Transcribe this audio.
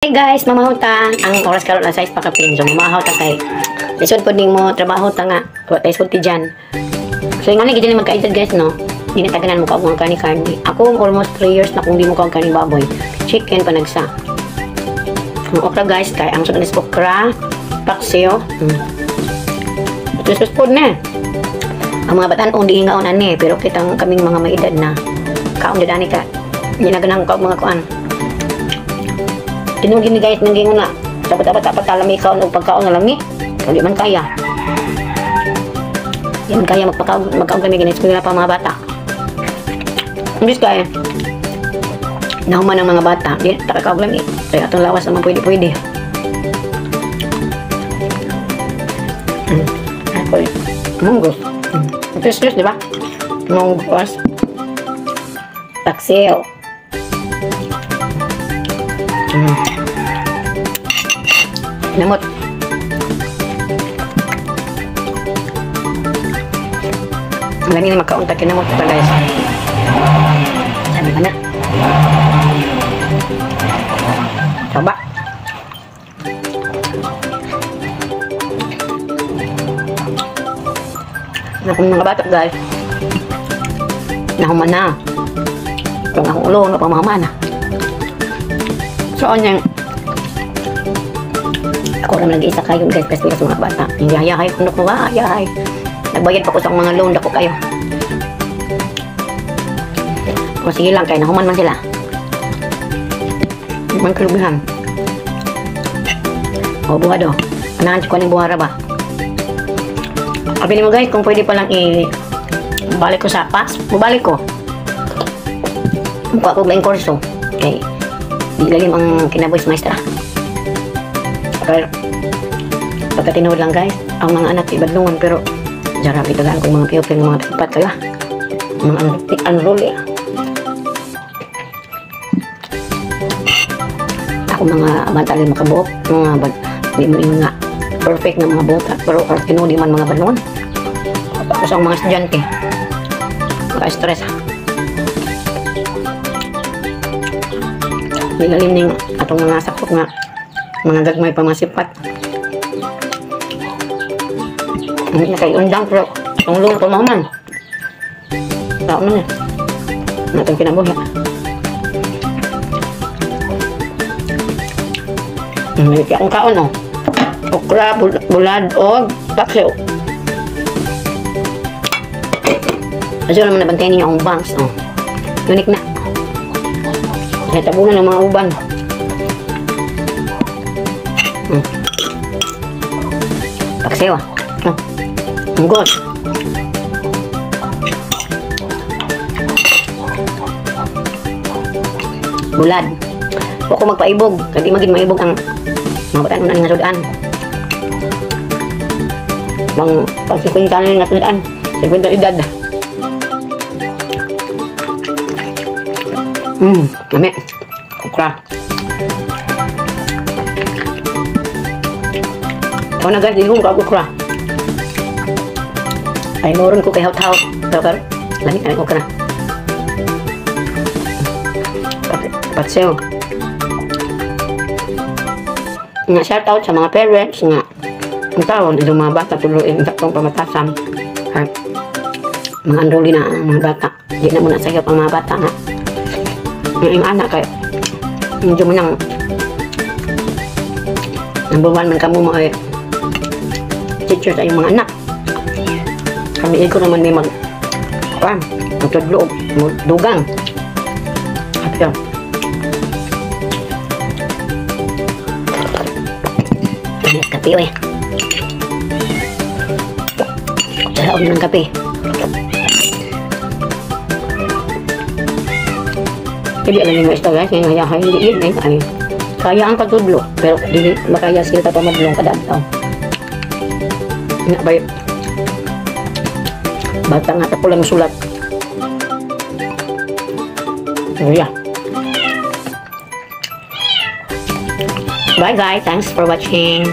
Hey guys, mamahaw ta. Ang oras karon alas 6 pa kapin. So mamahaw ta kay lisod pod nimo trabaho ta nga. Wa tay sulti dyan. So ingani gid ni magkaedad, guys, no. Di na taganan mo ka og mga kani karne. Ako almost 3 years na kung di mo ka og kani baboy. Chicken pa nagsa. Ang okra, guys, kay ang sunod is okra, paksiw. Ito food na. Ang mga batan-ong di ingaon ani, pero kitang kaming mga may edad na kaon jud ani ka. Di na ganang ka og mga kuan. Tinuod ni, guys, nang gingon na. Dapat dapat dapat talami kaon og pagkaon na lami. Dili man kaya. Di man kaya magpakaon magkaon kami gani eskwela pa mga bata. Imbis kaya nahuman ang mga bata, di ta kaog lami. Kaya atong lawas naman pwede pwede. Ako, munggos. Nutritious, di ba? Munggos. Paksiw. Namot. Lami na magkaunta kinamot pa, guys. Sabi ka na. Coba. Akong mga bata, guys. Nahuman na. Kung akong ulo, napamahaman na. So, anyang ako rin nag-isa kayo, guys, kasi sa mga bata. Hindi hayahay ko ko hayahay. Nagbayad pa ko sa mga loan dako kayo. O sige lang kay nahuman man sila. Di man kalubihan. O buha do. Anahan ko ning buha ra ba? Sabi mo, guys, kung pwede pa lang i balik ko sa pass, bubalik ko. Mukha ko laing kurso. Okay. Di lalim ang kinabuhi sa maestra. Pero, pagka tinuod lang, guys, ang mga anak ibadlungan pero jarap itagaan kong mga pupil, mga tipat kaya. Mga unruly. Ako mga bata rin makabuok, mga bad, di mo yung nga perfect na mga bota, pero tinuod man mga badlungan. Tapos ang mga estudyante, maka-stress. Di lalim ning atong mga sakop nga mga gagmay pa mga sipat. Hindi na kayo undang pero atong lulo pa mahuman. Tao man eh. Natong kinabuhi. May akong kaon oh. Okra, bulad, o paksiw. Kasi naman nabantayan ninyo ang bangs oh. Unique na. Kaya tabunan ng mga uban. Paksiw ah. Oh. Munggos. Bulad. Huwag ko magpaibog. Kaya di maging maibog ang mga bataan nga sudan. Mang pag 50 na nga sudan. 50 edad. Lami. Okra. Ikaw na, guys, di ko okra. Ay, moron ko kay haut-haut. Pero kar, lami na okra. Paksiw. Nga shout out sa mga parents nga ang tawon itong mga bata tuluin sa itong pamatasan. Ay, mga unruly na ang mga bata. Di na muna sayop ang mga bata nga. Yung anak kay medyo mo nang number one man kamo mga teacher sa iyong mga anak. Kami igo naman may mag kuan, magtudlo og dugang. At yun. Kape oy. Sarap ng kape. Hindi alam niyo ito, guys, ngayon kaya hindi yun eh, ay, kaya ang pagtudlo, pero dili makaya sila ta pamadlong kada adlaw. Nga ba bata nga tapo lang sulat. So yeah. Bye guys, thanks for watching.